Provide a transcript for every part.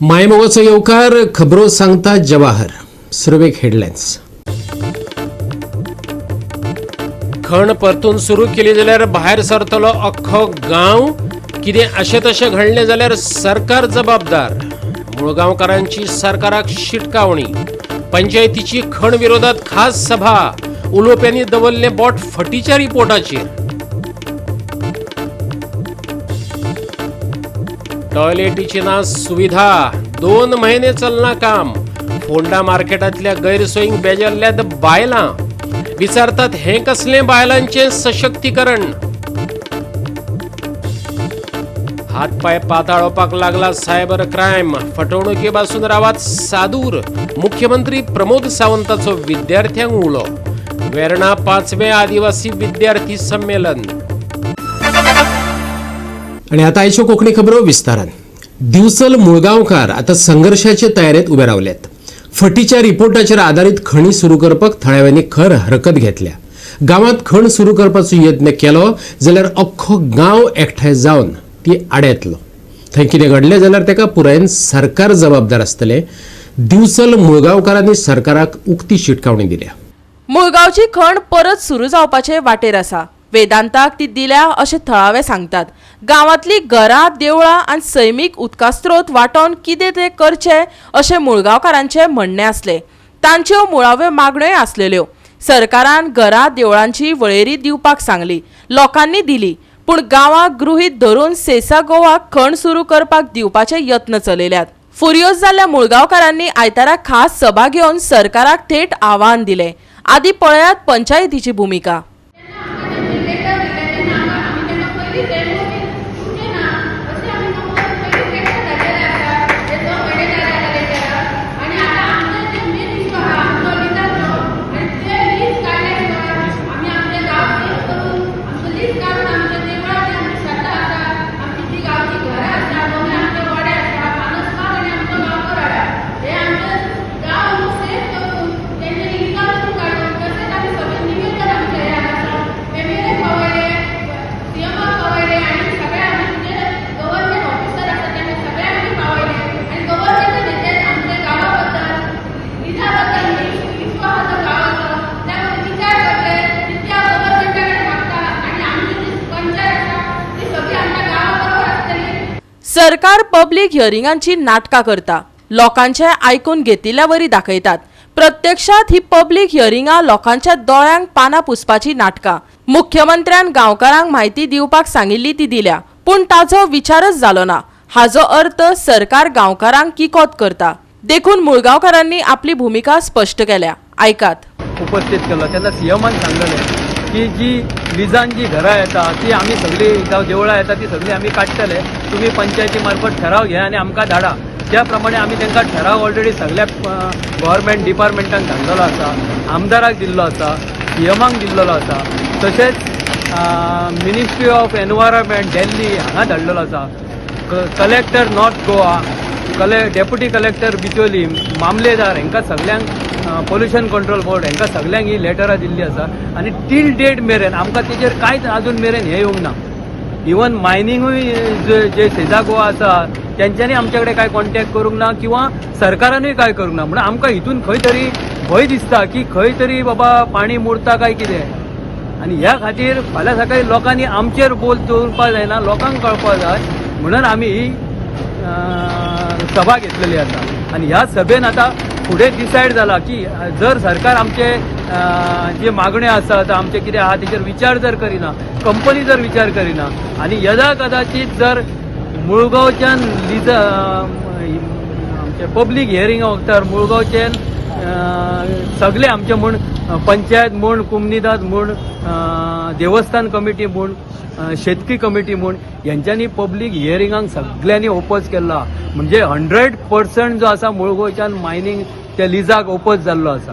मायमोगाचो येवकार. खबरो सांगता जवाहर. सुरवेक हेडलायन्स. खण परतून सुरू केली जाल्यार भायर सरतलो अख्खो गांव. कितें अशें तशें घडलें जाल्यार सरकार जबाबदार. मुळगांवकारांची सरकाराक शिटकावणी. पंचायतीची खण विरोधात खास सभा. उलोवप्यांनी दवरलें बोट फटीच्या रिपोर्टाचेर. टॉयलेटीची ना सुविधा, 2 म्हयने चलना काम. फोंडा मार्केटांतल्या गैरसोयींक बेजारल्यात बायलां. विचारतात, हें कसलें बायलांचें सशक्तीकरण? हातपाय पाताळोवपाक लागला सायबर क्रायम. फटवणुके पासून रावात सादूर, मुख्यमंत्री प्रमोद सावंताचो विद्यार्थ्यांक उलो. वेर्णा पाचवें आदिवासी विद्यार्थी संमेलन. आणि आता आयच्यो कोंकणी खबरो विस्तारान. दिवचल मुळगांवकार आता संघर्शाचे तयारेत उबे रावल्यात. फटीच्या रिपोर्टाचेर आदारीत खणी सुरू करपाक थळाव्यांनी खर हरकत घेतल्या. गांवांत खण सुरू करपाचो यत्न केलो जाल्यार अख्खो गांव एकठांय जावन ती आडयतलो. थंय कितें घडलें जाल्यार ताका पुरायेन सरकार जबाबदार आसतलें. दिवचल मुळगांवकारांनी सरकाराक उक्ती शिटकावणी दिल्या. मुळगांवची खण परत सुरू जावपाचे वाटेर आसा. वेदांताक ती दिल्या अशें थळावे सांगतात. गांवांतली घरां, देवळां आनी सैमीक उदका स्रोत वाटोवन कितें तें करचें अशें मुळगांवकारांचें म्हणणें आसलें. तांच्यो मुळाव्यो मागण्योय आसलेल्यो. सरकारान घरां, देवळांची वळेरी दिवपाक सांगली. लोकांनी दिली. पूण गांवाक गृहीत धरून सेसा गोवाक खण सुरू करपाक दिवपाचे यत्न चलयल्यात. फुर्योज जाल्ल्या मुळगांवकारांनी आयतारा खास सभा घेवन सरकाराक थेट आव्हान दिलें. आदी पळयात पंचायतीची भुमिका. लेटर दिलें तेन्ना आमी तांकां पयलीं डेमो बी दिवचें ना अशें आमी पयलीं लेटर धाडलेलें आसा. हे 2 म्हयने जाले आतां लेटराक. आनी आतां आमचें जें मेन इशू आहा आमचो लिजाचो, आनी ते लीज काडल्या शिवाय आमी आमचें गांव सेफ करून, आमचो लीज काडून, आमच्या देवळाची आमची शेतां आसा, आमची जी गांवची घरां आसा, दोनूय आमचे वाडे आसा, पानसबाग आनी आमचो गांवकर, हे आमचे गांव सेफ करून तेंचे लिजासून काडून, तशेंच आमी सगळें निवेदन आमचें हें हांगासर एमएलए पावयलें, सीएमाक पावयलें आनी सगळे आमी जे गव्हर्मेंट ऑफिसर आसा तांकां सगळ्यांक आमी पावयलें. आनी गव्हर्मेंटान हेचेर आमच्या गांवा बद्दल, लिजा बद्दल इशू आहा तो गांवाचो, त्या विचार करचे तितके हांव गव्हर्मेंटा कडेन मागता. आनी आमची जी पंचायत आसा ती सगळी आमच्या गांवा बरोबर आसतली. सरकार पब्लीक हियरिंगांची नाटकां करता. लोकांचे आयकून घेतिल्ल्या वरी दाखयतात. प्रत्यक्षात ही पब्लीक हियरिंगां लोकांच्या दोळ्यांक पानां पुसपाची नाटकां. मुख्यमंत्र्यान गांवकारांक म्हायती दिवपाक सांगिल्ली ती दिल्या, पूण ताचो विचारच जालो ना. हाजो अर्थ सरकार गांवकारांक किकोत करता. देखून मुळगांवकारांनी आपली भुमिका स्पश्ट केल्या. आयकात. उपस्थित केलो तेन्ना सीएमान सांगलेलें की जी लिजान जी घरां येता ती आमी सगळी, जावं देवळां येता ती सगळी आमी काडटले. तुमी पंचायती मार्फत ठराव घे आनी आमकां धाडा. त्या प्रमाणे आमी तांकां ठराव ऑलरेडी सगळ्या गव्हर्मेंट डिपार्टमेंटांक धाडलेलो आसा, आमदाराक दिल्लो आसा, सीएमाक दिल्लेलो आसा, तशेंच मिनिस्ट्री ऑफ एनवायरमेंट दिल्ली हांगा धाडलेलो आसा, collector North Goa, deputy collector Bicholim, मामलेदार हांकां सगल्यांक, पोल्युशन कंट्रोल बोर्ड हांकां सगल्यांक ही लेटरां दिल्ली आसा. आनी टील डेट मेरेन आमकां तेजेर कांयच अजून मेरेन हें येवंक ना. इवन मायनिंगूय जे सेजा गोवा आसा तेंच्यांनी आमचे कडेन कांय कॉन्टेक्ट करूंक ना किंवा सरकारानूय कांय करूंक ना. म्हणून आमकां हितून खंय तरी भंय दिसता की खंय तरी बाबा पाणी मुरता काय कितें. आनी ह्या खातीर फाल्यां सकाळी लोकांनी आमचेर बोल दवरपाक जायना, लोकांक कळपाक जाय म्हणून आमी ही सभा घेतलेली आसा. आनी ह्या सभेन आतां फुडें डिसायड जाला की जर सरकार आमचे जे मागण्यो आसात, आमचे कितें आहा तेचेर विचार जर करिना, कंपनी जर विचार करिना आनी यदा कदाचीत जर मुळगांवच्यान लिज आमचे पब्लीक हियरिंगा वखतार मुळगांवच्यान सगळे आमचे म्हूण पंचायत म्हूण, कुमनिदाद म्हूण, देवस्थान कमिटी म्हूण, शेतकी कमिटी म्हूण, हेंच्यांनी पब्लीक हियरिंगाक सगळ्यांनी ओपोज केल्लो आहा. म्हणजे 100% जो आसा मुळगांवच्यान मायनींग त्या लिजाक ओपोज जाल्लो आसा.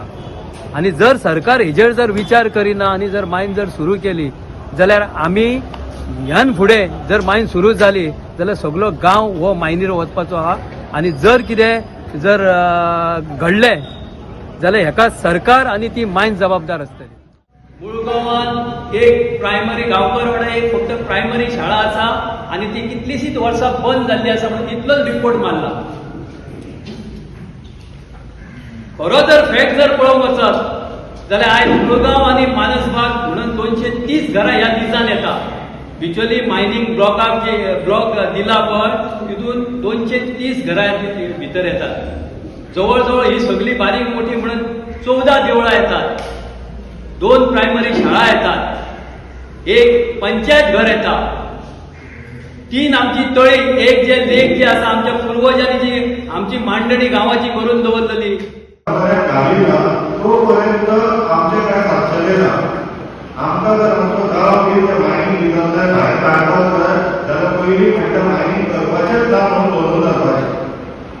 आनी जर सरकार हेजेर जर विचार करिना आनी जर मायन जर सुरू केली जाल्यार आमी ह्यान फुडें जर मायन सुरू जाली जाल्यार सगलो गांव हो मायनीर वचपाचो आहा. आनी जर कितें जर घडलें जाल्यार हेका सरकार आनी ती मायन जबाबदार आसतली. मुळगांवांत एक प्रायमरी, गांवकरवाडा एक फक्त प्रायमरी शाळा आसा आनी ती कितलीशीच वर्सां बंद जाल्ली आसा म्हणून तितलोच रिपोर्ट मारला. खरो जर फॅक्ट जर पळोवंक वचत जाल्यार आयज मुळगांव आनी मानसबाग म्हणून 230 घरां ह्या दिसान येता. बिचोली मायनींग ब्लॉकाक जे ब्लॉक दिला पळय तितून 230 घरां भितर येतात. जवळ जवळ ही सगळी बारीक मोठी म्हणून 14 देवळां येतात, 2 प्रायमरी शाळा येतात, 1 पंचायत घर येता, 3 आमची तळी, एक जे लेक जे आसा आमच्या पुर्वजांनी जी आमची मांडणी गांवाची करून दवरलेली. तोपर्यंत आमचे काय सापचेले ना. आमकां जर आमचो गांव बी ते मायनींग लिजांतल्यान भायर काडपाक जाय जाल्यार पयलीं म्हणटा मायनींग करपाचेंच ना म्हणून बरोवन जावपाचें.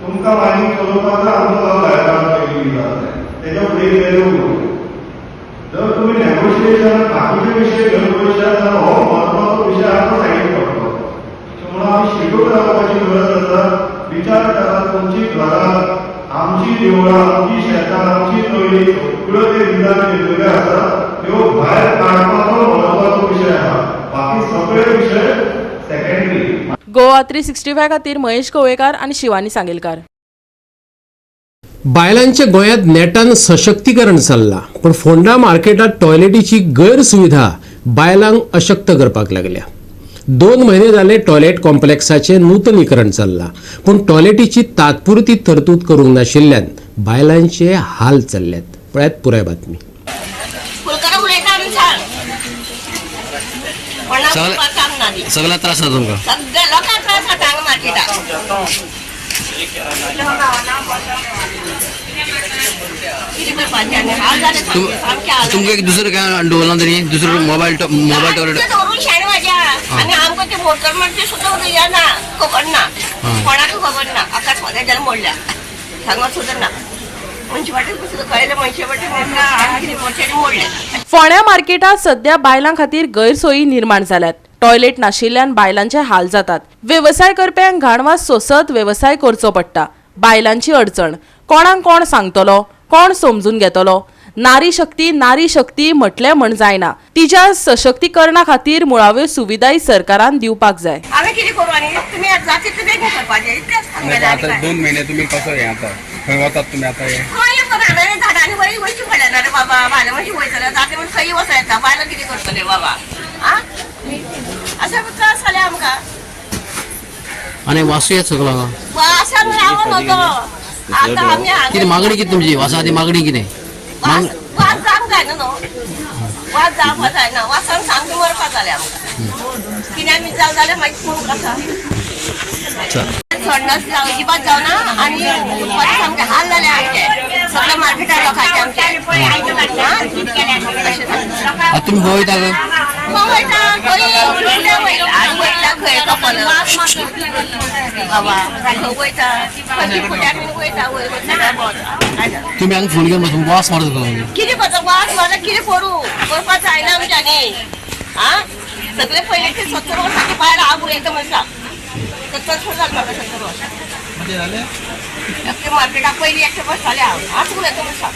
तुमकां मायनींग चलोवपाक जाय, आमचो गांव भायर काडून पयलीं लिजांतल्यान तेच्या फुडें गेले. जर तुमी नेगोशिएशनाक बाकीचे विशय घेवन वयशात जाल्यार हो म्हत्वाचो विशय आमकां सायडीक पडटलो. म्हणून आमी शिटूक रावपाची गरज आसा. विचार करा, तुमची घरां, आमची देवळां, आमची शेतां, आमची तळी सगळ्यो ते लिजान घेतलेल्यो आसा त्यो भायर काडपाचो म्हत्वाचो विशय आसा. बाकी सगळे विशय सेकंडरी. गोवा 365 खातीर महेश कवळेकार आनी शिवानी सांगेलकार. बायलांचे गोंयांत नेटान सशक्तीकरण चल्लां, पूण फोंडा मार्केटात टॉयलेटीची गैरसुविधा बायलांक अशक्त करपाक लागल्या. 2 म्हयने जाले टॉयलेट कॉम्प्लेक्साचें नूतनीकरण चल्लां, पूण टॉयलेटीची तात्पुरती तरतूद करूंक नाशिल्ल्यान बायलांचे हाल चल्ल्यात. पळयात पुराय बातमी. सगळा त्रास जाता तुमकां? सगळ्या लोकांक त्रास जाता हांगा मार्केटाक. कितें करपाचें आनी हाल जाले सामके हाल. तुमकां एक दुसरें काय दवरलां तरी दुसरो मोबायल मोबायल टॉयलेट दवरून शेण म्हाज्या आनी आमकां ते मोटर म्हणजे सुद्दां ना खबर ना, कोणाक खबर ना. आकाश म्हाज्यान मोडल्या सांगत सुद्दां ना. मनशे सुद्दां कळयलें मनशे वाटे मोडले मोडले. फोंड्या मार्केटात सध्या बायलां खातीर गैरसोयी निर्माण जाल्यात. टॉयलेट नाशिल्ल्यान बायलांचे हाल जातात. वेवसाय करप्यांक घाणवास सोंसत वेवसाय करचो पडटा. बायलांची अडचण कोणाक कोण सांगतलो, कोण समजून घेतलो? नारी शक्ती नारी शक्ती म्हटलें म्हण जायना, तिच्या सशक्तीकरणा खातीर मुळाव्यो सुविधाय सरकारान दिवपाक जाय. हांवें कितें करूं आनी तुमी जाता तितलें बेगीन करपाचें इतलेंच सांगलें. आता 2 महिने तुम्ही कसं हे आता खंय वतात तुम्ही आता हे? खंय झाडांनी वयर वयची पडले ना रे बाबा. बायलां मातशी वयतले जाता म्हण खंय वचो येता. बायलां कितें करतले बाबा? आ अशें त्रास जाले आमकां. आनी वासू येत सगळो हांगा. वासान रावन होतो आतां आमी. कितें मागणी कितें तुमची वासा मागणी कितें? वास वास जावंक जायना न्हू, वास जावपाक जायना. वासान सामकें मरपाक जालें आमकां. कितें आमी जावं जाल्यार मागीर कोण आसा सोडनास अजिबात जावना. आनी परत सामके हाल जाले आमचे सगळे मार्केटार लोकांचे आमचे. आता तुमी खंय वयता गो? वयता खंय वयता खंय कपल बाबा खंय वयता खंय फुड्यान वयता वयर वयता. तुमी हांगा फोन घेवन बसून वास मारता सगळो. कितें करता वास मारता. कितें करूं करपाक जायना आमच्यांनी. आ सगळे पयलींचे 70 वर्सांची बायल हांव उलयता म्हणटा. 70 वर्सां जालें म्हाका. 70 वर्सां एकटें मार्केटाक पयलीं एकटें बसतालें हांव. आतां उलयता म्हणटा.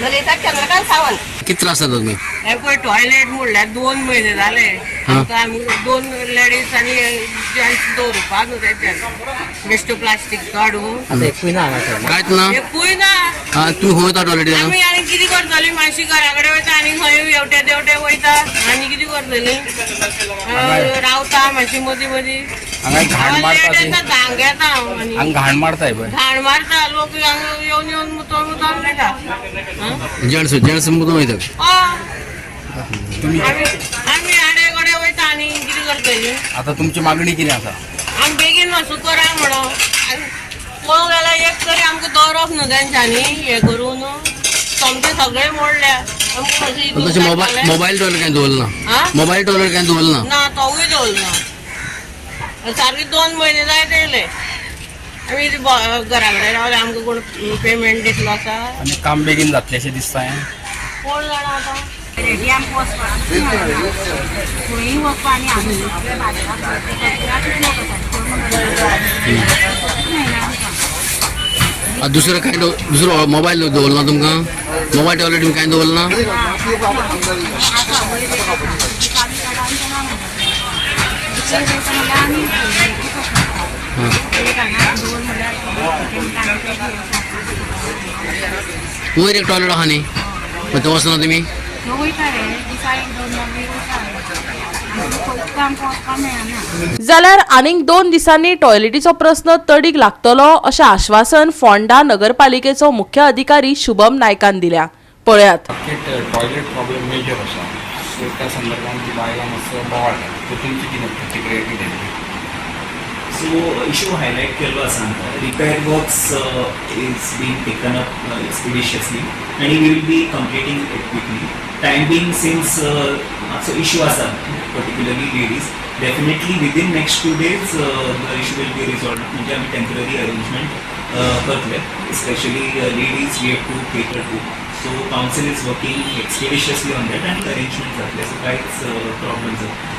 ललिता चंद्रकांत सावंत. कितें त्रास जाता तुमी? हे पळय टॉयलेट म्हणल्यार 2 म्हयने जाले. आमकां आमी 2 लेडीज आनी जेंट्स दवरुपाक न्हू तेंच्यान बेश्टो प्लास्टीक काडून. कांयच ना. एकूय ना. आं तुमी खंय वयता टॉयलेटी? आमी आनी कितें करतली? मातशी घरा कडेन वयता आनी खंय हेवटे तेवटे वयता. आनी कितें करतली? रावता मातशी मदीं मदीं. हांगा घाण मारता ती. येता धांक येता हांव आनी हांगा घाण मारताय पळय. घाण मारता लोक हांगा येवन येवन मुतोन मुतोन वयता. जेंट्स जेंट्स मुद्दम वयता. तुमी आमी आडे कडेन वयता आनी कितें करतली? आता तुमची मागणी कितें आसा? आमी बेगीन मातसो करा म्हणून पळोवंक जाल्यार एक तरी आमकां दवरप न्हू तेंच्यांनी हें करून सोमते सगळे मोडल्या आमकां. तशें मोबायल मोबायल टॉयलेट कांय दवरना? मोबायल टॉयलेट कांय दवरना? ना, तोवूय दवरना. सारके 2 म्हयने जायत येयले आमी घरा कडेन रावले. आमकां कोण पेमेंट दितलो आसा? आनी काम बेगीन जातलें अशें दिसता हें? कोण जाणा आतां. दुसरं काय दुसरो मोबायल दवरना तुमकां? मोबायल टॉयलेट बी कांय दवरना? एक हांगा दवर म्हणल्यार वयर एक टॉयलेट आहा न्ही, मागीर थंय वचना तुमी? वयता रे दिसा एक दोन मागीर वयता, आमकां वचपाक मेळना. जाल्यार आनीक 2 दिसांनी टॉयलेटीचो प्रस्न तडीक लागतलो अशें आश्वासन फोंडा नगरपालिकेचो मुख्य अधिकारी शुभम नायकान दिल्या. पळयात. टॉयलेट प्रॉब्लेम मेजर आसा, सो त्या संदर्भात ती बायलां मातसो बोवाळ घालता, सो तुमची कितें प्रतिक्रिया कितें? सो इशू हायलायट केल्लो आसा आमकां. Repair works is being taken up expeditiously आनी we will be completing it quickly. Time being since मातसो इशू आसा particularly ladies, definitely within next 2 days the issue will be resolve. म्हणजे आमी temporary arrangement करतले, specially ladies we have to cater to. So council is working expeditiously on that आनी arrangement जातले, so कांयच problem जातले.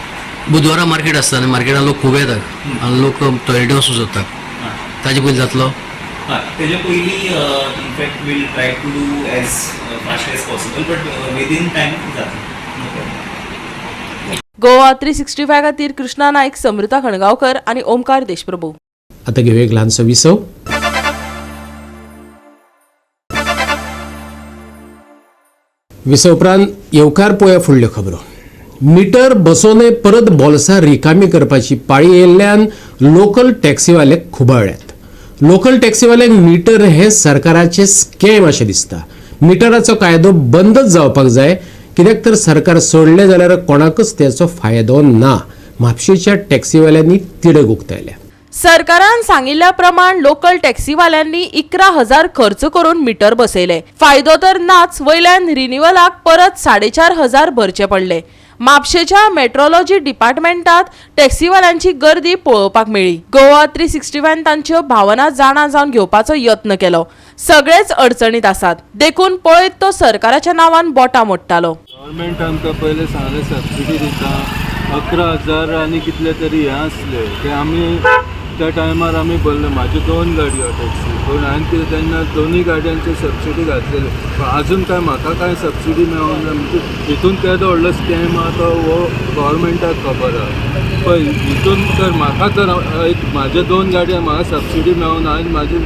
बुधवारा market आसता आनी मार्केटान लोक खूब येतात आनी लोक टॉयलेटी वचूंक सोदतात, ताजे पयलीं जातलो? हय, तेजे पयलीं in fact we'll try to do as fast as possible, but within time जातलें, नो प्रॉब्लम. गोवा 365 खातीर कृष्णा नायक, समृता खणगांवकर आनी ओमकार देशप्रभू. आता घेऊया एक ल्हानसो विसव. विसव उपरांत येवकार पोया फुडल्यो खबरो. मिटर बसोवनय परत बोल्सां रिकामी करपाची पाळी येयल्ल्यान लोकल टॅक्सीवाले खुबळ्ळ्यात. लोकल टॅक्सीवाल्यांक मिटर हें सरकाराचें स्कॅम अशें दिसता. मिटराचो कायदो बंदच जावपाक जाय, कित्याक तर सरकार सोडलें जाल्यार कोणाकच तेचो फायदो ना. म्हापशेच्या टॅक्सीवाल्यांनी तिडक उक्तायल्या. सरकारान सांगिल्ल्या प्रमाण लोकल टॅक्सीवाल्यांनी 11,000 खर्च करून मिटर बसयले. फायदो तर नाच, वयल्यान रिन्युअलाक परत 4,500 भरचे पडले. म्हापशेच्या मेट्रोलॉजी डिपार्टमेंटात टॅक्सीवाल्यांची गर्दी पळोवपाक मेळ्ळी. गोवा 365 तांच्यो भावना जाणा जावन घेवपाचो यत्न केलो. सगळेच अडचणीत आसात, देखून पळयत तो सरकाराच्या नांवान बोटां मोडटालो. गव्हर्मेंट आमकां पयलें सांगलें सबसिडी दिता 11,000 आनी कितले तरी हें आसले ते आमी त्या टायमार आमी भरले. म्हाज्यो 2 गाडयो टॅक्सी, पूण हांवें कितें तेन्ना दोनूय गाडयांचे सबसिडी घातलेले, पूण आजून काय म्हाका कांय सबसिडी मेळोंक ना. म्हणजे हितून केदो व्हडलो स्कॅम आहा तो हो गव्हर्मेंटाक खबर आहा. पळय हितून तर म्हाका तर एक म्हाज्या 2 गाडयो म्हाका सबसिडी मेळोंक ना. हांवें म्हाजे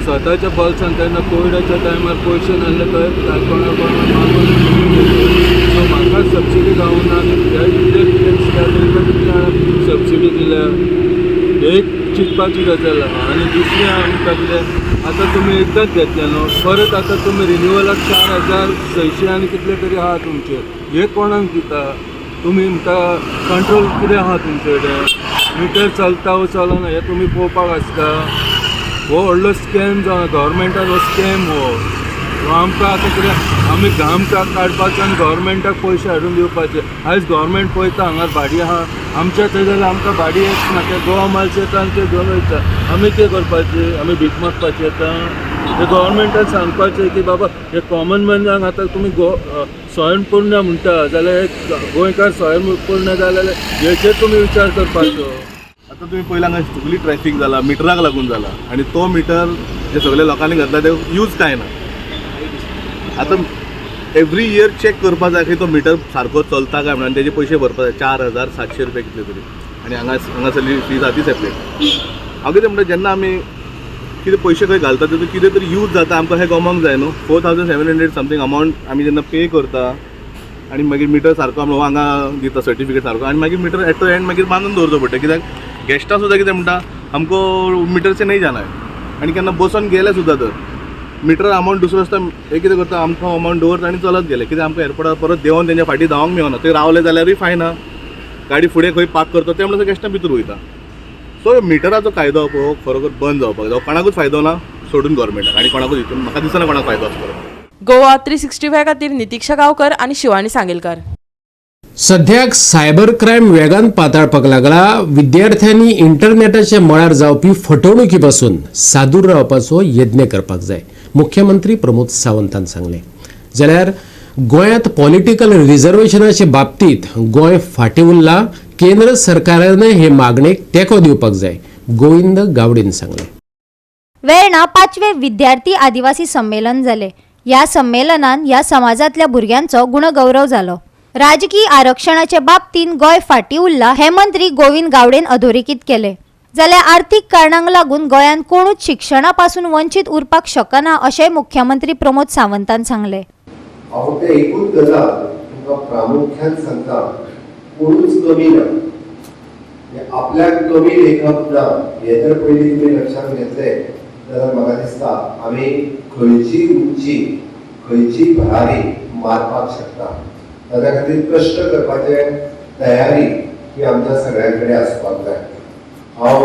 स्वताच्या बोल्सान तेन्ना कोविडाच्या टायमार पयशे नासले थंय कोणा कोणा मागून, सो म्हाका सबसिडी गावना. आनी हे इतले टॅक्सी सबसिडी दिल्या एक चिंतपाची गजाल आहा. आनी दुसरें आमकां कितें आतां तुमी एकदांच घेतले न्हू, परत आतां तुमी रिन्युअलाक 4,600 आनी कितले तरी आहा तुमचे, हे कोणाक दिता तुमी? म्हणटा कंट्रोल कितें आहा तुमचे कडेन? मिटर चलता वो चलना हें तुमी पळोवपाक आसता. हो व्हडलो स्कॅम जावन गव्हर्मेंटान हो स्कॅम हो आमकां आतां कितें आमी घाम काडपाचो आनी गव्हर्मेंटाक पयशे हाडून दिवपाचे. आयज गव्हर्मेंट पळयता हांगा भाडी आहा आमच्या थंय जाल्यार आमकां भाडी येच ना, ते गोवा मालचे येता आनी ते घेवन वयता. आमी कितें करपाचें? आमी भीक मागपाची आतां? ते गव्हर्मेंटान सांगपाचें की बाबा हे कॉमन मॅनाक आतां तुमी स्वयंपूर्ण म्हणटा जाल्यार गोंयकार स्वयंपूर्ण जाल्यार हेचेर तुमी विचार करपाचो. आतां तुमी पयला हांगा सगळी ट्रॅफीक जाला मिटराक लागून जाला, आनी तो मिटर जे सगळे लोकांनी घातला ते यूज कांय ना. आतां एवरी इयर चॅक करपा जाय की तो मिटर सारको चलता काय म्हणून, तेजे पयशे भरपा जाय 4,700 रुपया कितले तरी, आनी हांगासरली फीज आहा ती सेपरेट. हांव कितें म्हणटा, जेन्ना आमी कितें पयशे खंय घालता तितून कितें तरी यूज जाता आमकां हें गमोंक जाय न्हू. 4,700 समथींग अमावंट आमी जेन्ना पे करता आनी मागीर मिटर सारको आमी हांगा दिता सर्टिफिकेट सारको, आनी मागीर मिटर एट the and मागीर बांदून दवरचो पडटा. कित्याक गेस्टां सुद्दां कितें म्हणटा आमको मिटर से नहीं जाना है, आनी केन्ना बसून गेले सुद्दां तर मिटर अमावंट दुसरो आसता, हे कितें करता आमकां अमावंट दवरता आनी चलत गेले. कित्याक आमकां एअरपोर्टार परत देंवन तेंच्या फाटीं धांवंक मेळना, थंय रावले जाल्यारूय फायन आहा, गाडी फुडें खंय पार्क करता ते म्हणल्यार गेस्टां भितर वयता. सो मिटराचो कायदो हो खरोखर बंद जावपाक जाय. कोणाकूच फायदो ना सोडून गव्हर्मेंटाक, आनी कोणाकूच हितून म्हाका दिसना कोणाक फायदो आसतलो. गोवा 365 खातीर नितीक्षा गांवकर आनी शिवानी सांगेलकर. सध्याक सायबर क्रायम वेगान पातळपाक लागला. विद्यार्थ्यांनी इंटरनेटाच्या मळार जावपी फटवणुकी पासून सादूर रावपाचो यत्न करपाक जाय, मुख्यमंत्री प्रमोद सावंतान सांगलें. जाल्यार गोंयांत पॉलिटिकल रिझर्वेशनाचे बाबतींत गोंय फाटीं उरलां, केंद्र सरकारान हे मागणेक तेंको दिवपाक जाय, गोविंद गावडीन सांगलें. वेर्णा 5वें विद्यार्थी आदिवासी संमेलन जालें. ह्या संमेलनान ह्या समाजांतल्या भुरग्यांचो गुणगौरव जालो. राजकीय आरक्षणाचे बाबतींत गोंय फाटीं उरलां हें मंत्री गोविंद गावडेन अधोरेखीत केलें. जाल्यार आर्थीक कारणांक लागून गोंयांत कोणूच शिक्षणा पासून वंचीत उरपाक शकना अशेंय मुख्यमंत्री प्रमोद सावंतान सांगलें. हांव फक्त एकूच गजाल तुमकां प्रामुख्यान सांगता, कोणूच कमी ना, आपल्याक कमी लेखप ना हें जर पयलीं तुमी लक्षांत घेतलें जाल्यार म्हाका दिसता आमी खंयची उंची खंयची भरारी मारपाक शकता. ताच्या खातीर कश्ट करपाचे तयारी ही आमच्या सगळ्यां कडेन आसपाक जाय. हांव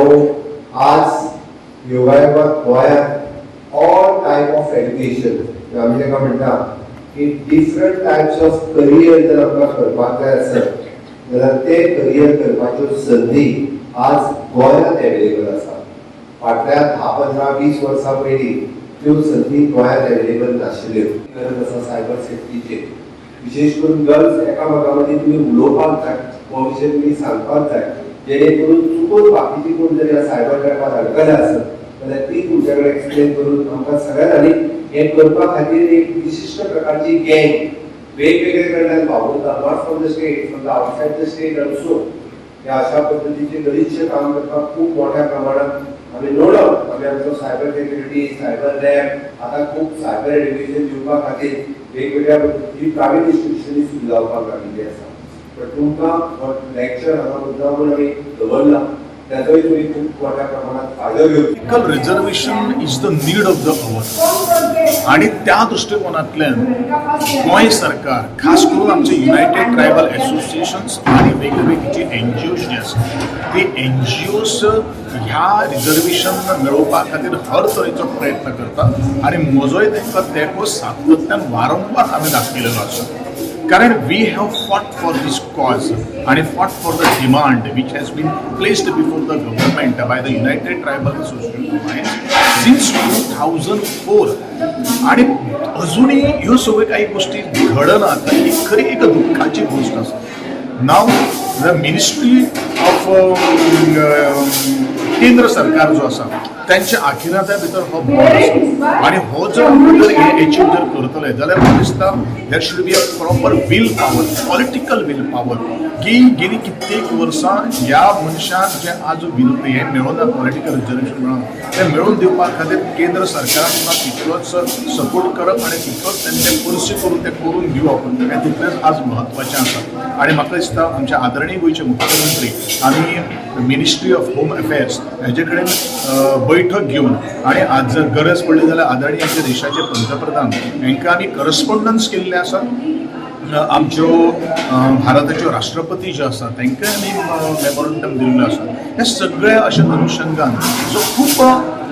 आज योगायोगात गोंयांत ऑल टायप ऑफ एड्युकेशन आमी ताका म्हणटा की डिफरंट टायप्स ऑफ करियर जर आमकां करपाक जाय आसत जाल्यार ते करियर करपाच्यो संदी आज गोंयांत एवेलेबल आसा. फाटल्या 10, 15, 20 वर्सां पयलीं त्यो संदी गोंयांत एवेलेबल नाशिल्ल्यो. गरज आसा सायबर सेफ्टीचेर, विशेश करून गर्ल्स एकामेकां मदीं तुमी उलोवपाक जाय, हो विशय तुमी सांगपाक जाय, जेणे करून चुकून बाकीची कोण जर ह्या सायबर क्रायमात अडकल्या आसत जाल्यार ती तुमच्या कडेन एक्सप्लेन करून आमकां सगळ्यांनी हें करपा खातीर एक विशिश्ट प्रकारची गँग वेगवेगळे कडल्यान वावुरता, not from the state, from the outside the state also. ह्या अशा पद्दतीचे बरीचशें काम करपाक खूब मोठ्या प्रमाणात आमी नो डावट आमी आमचो सायबर सेक्युरिटी, सायबर लॅब आतां खूब सायबर एड्युकेशन दिवपा खातीर वेगवेगळ्या पद्दतीची प्रायवेट इन्स्टिट्युशनांनी सुरू जावपाक लागिल्ली आसा. पण तुमकां हो लेक्चर हांगा मुद्दाम आमी दवरला, त्याचोय तुमी खूब मोठ्या प्रमाणात फायदो घेवचो. Reservation is the need of the hour आणि त्या दृष्टिकोनांतल्यान गोंय सरकार खास करून आमचे युनायटेड ट्रायबल असोसिएशन्स आणि वेगवेगळी जी एन जी ओज जी आसा ती एन जी ओज ह्या रिजर्वेशन मेळोवपा खातीर हर तरेचो प्रयत्न करतात आनी म्हजोय तांकां तेंको सातत्यान वारंवार आमी दाखयलेलो आसा. कारण we have fought for this cause आणि fought for the demand which has been placed before the government by the United Tribal Association since 2004. आणि अजूनही ह्यो सगळ्यो काही गोष्टी घडनात ही खरी एक दुःखाची गोष्ट आसा. नाव the ministry of केंद्र सरकार जो आसा त्यांच्या आखिरात्या भितर हो बॉल आसा आनी हो जर आमकां जर हे एचीव जर करतले जाल्यार म्हाका दिसता there should be a proper will power, political will power की गेली कित्येक वर्सां ह्या मनशाक जे आज will हें मेळोना, पॉलिटिकल रिजर्वेशन मेळोना, तें मेळोवन दिवपा खातीर केंद्र सरकारान तुका तितलोच सपोर्ट करप आनी तितलोच तेंचे पर्स्यू करून तें करून दिवप हें तितलेंच आज म्हत्वाचें आसा. आनी म्हाका दिसता आमचे आदरणीय गोंयचे मुख्यमंत्री आनी मिनिस्ट्री ऑफ होम अफेर्स हेजे कडेन बैठक घेवन आनी आज जर गरज पडली जाल्यार आदरणीय आमच्या देशाचे पंतप्रधान हांकां आमी करस्पोंडन्स केल्लें आसा. आमच्यो भारताच्यो राष्ट्रपती ज्यो आसा तांकां आमी मेमोरंडम दिल्लो आसा. हे सगळे अशे अनुशंगान जो खूब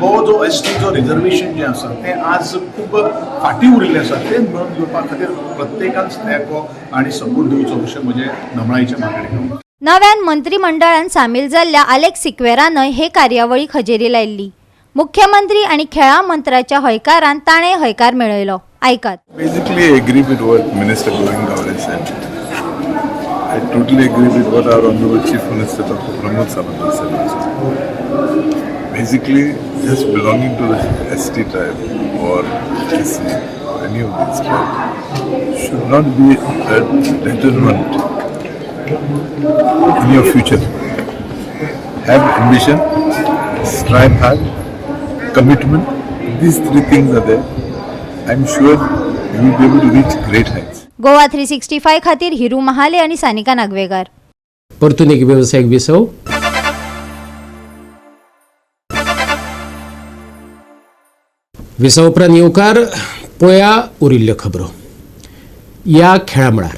हो जो एस टी जो रिजर्वेशन जें आसा तें आज खूब फाटीं उरिल्लें आसा तें मेळोवन दिवपा खातीर प्रत्येकान तेंको आनी सपोर्ट दिवचो अशें म्हजें नमळायेचें मागणें. नव्यान मंत्रीमंडळान सामील जाल्ल्या आलेक्स सिक्वेरानय हे कार्यावळीक हजेरी लायल्ली. मुख्यमंत्री आनी खेळां मंत्र्याच्या हयकारान ताणें हयकार मेळयलो. आयकात. Basically, I agree with what Minister Govind Gaude said. I totally agree with what our Honorable Chief Minister Dr. Pramod Sawant said also. Basically, just belonging to the ST tribe or SC or any of these tribes should not be a determinant in your future. Have ambition, strive hard, commitment. These three things are there. I'm sure you will be able to reach great heights. Goa 365 खातीर हिरू महाले आनी सानिका नागवेकार. परतून एक वेवसायीक विसव. विसव उपरांत येवकार पळया उरिल्ल्यो खबरो. ह्या खेळा मळार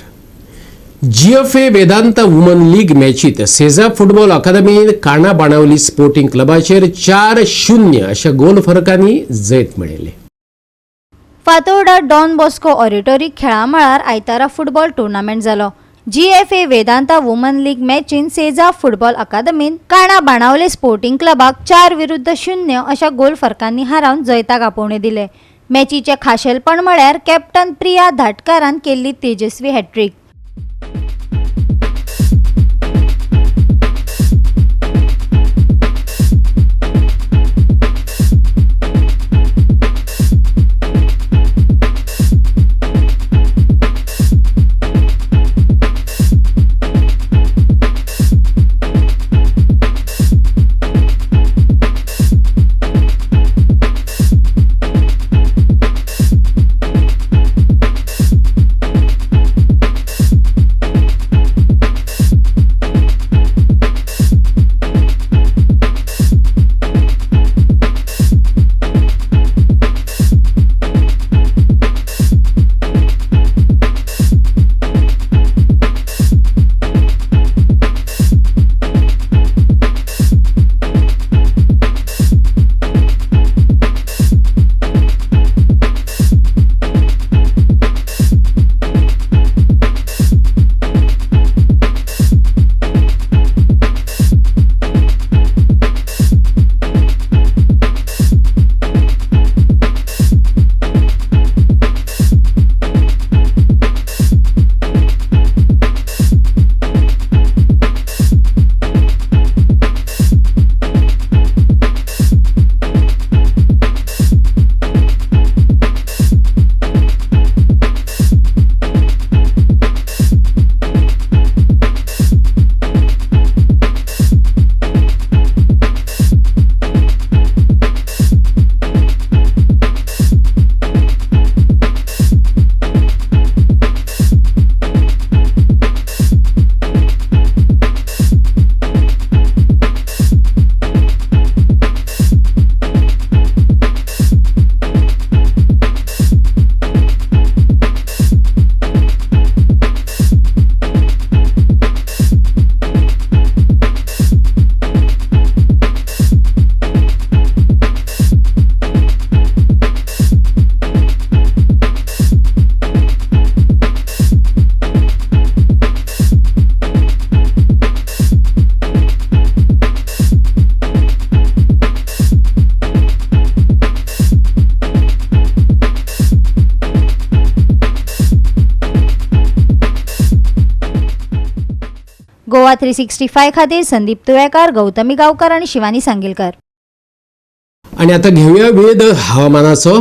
जीएफए वेदांता वुमन लीग मॅचीत सेजा फुटबॉल अकादमीन काणा बाणावली स्पोर्टिंग क्लबाचेर 4-0 अशा गोल फरकांनी जैत मेळयलें. फातोर्डा डॉन बॉस्को ऑडिटोरी खेळा मळार आयतारा फुटबॉल टुर्नामेंट जालो. जीएफए वेदांता वुमन लीग मॅचीन सेजा फुटबॉल अकादमीन काणा बाणावले स्पोर्टिंग क्लबाक 4-0 अशा गोल फरकांनी हारावन जैताक आपोवणें दिलें. मॅचीचें खाशेलपण म्हळ्यार कॅप्टन प्रिया धाटकारान केल्ली तेजस्वी हॅट्रीक. गोवा 365 खातीर संदीप तुयेकार, गौतमी गांवकर आनी शिवानी सांगीलकर. आणि आता घेऊया वेध हवामानाचो.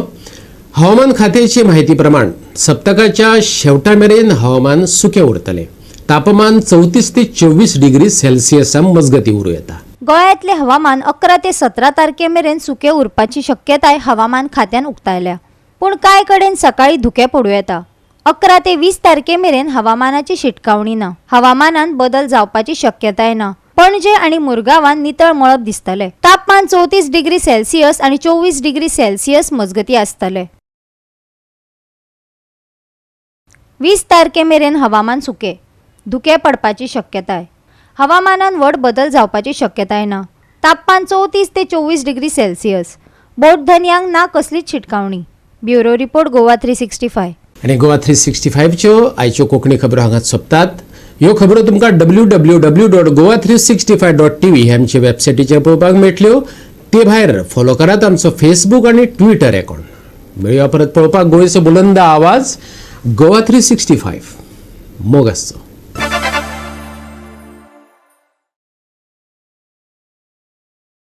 हवामान खात्याची माहिती प्रमाण सप्तकाच्या शेवटा मेरेन हवामान सुकें उरतलें. तापमान 34 ते 24 डिग्री सेल्सियसा मजगती उरूं येता. गोंयांतलें हवामान 11 ते 17 तारखे मेरेन सुकें उरपाची शक्यताय हवामान खात्यान उक्तायल्या. पूण कांय कडेन सकाळीं धुकें पडूं येता. 11 ते 20 तारखे मेरेन हवामानाची शिटकावणी ना. हवामानात बदल जावपाची शक्यताय ना. पणजे आनी मुरगांवान नितळ मळब दिसतले. तापमान 34 डिग्री सेल्सियस आनी 24 डिग्री सेल्सियस मजगती आसतले. 20 तारखे मेरेन हवामान सुकें, धुकें पडपाची शक्यताय. हवामानात व्हड बदल जावपाची शक्यताय ना. तापमान 34 ते 24 डिग्री सेल्सियस. बोट धनयांक ना कसलीच शिटकावणी. Bureau report, Goa 365. आनी गोवा 365च्यो आयच्यो कोंकणी खबरो हांगाच सोंपतात. ह्यो खबरो तुमकां www.goa365.tv हे आमचे वेबसायटीचेर पळोवपाक मेळटल्यो. ते भायर फॉलो करात आमचो फेसबूक आनी ट्विटर अकाउंट. मेळया परत पळोवपाक गोंयचो बुलंद आवाज, गोवा 365. मोग आसचो.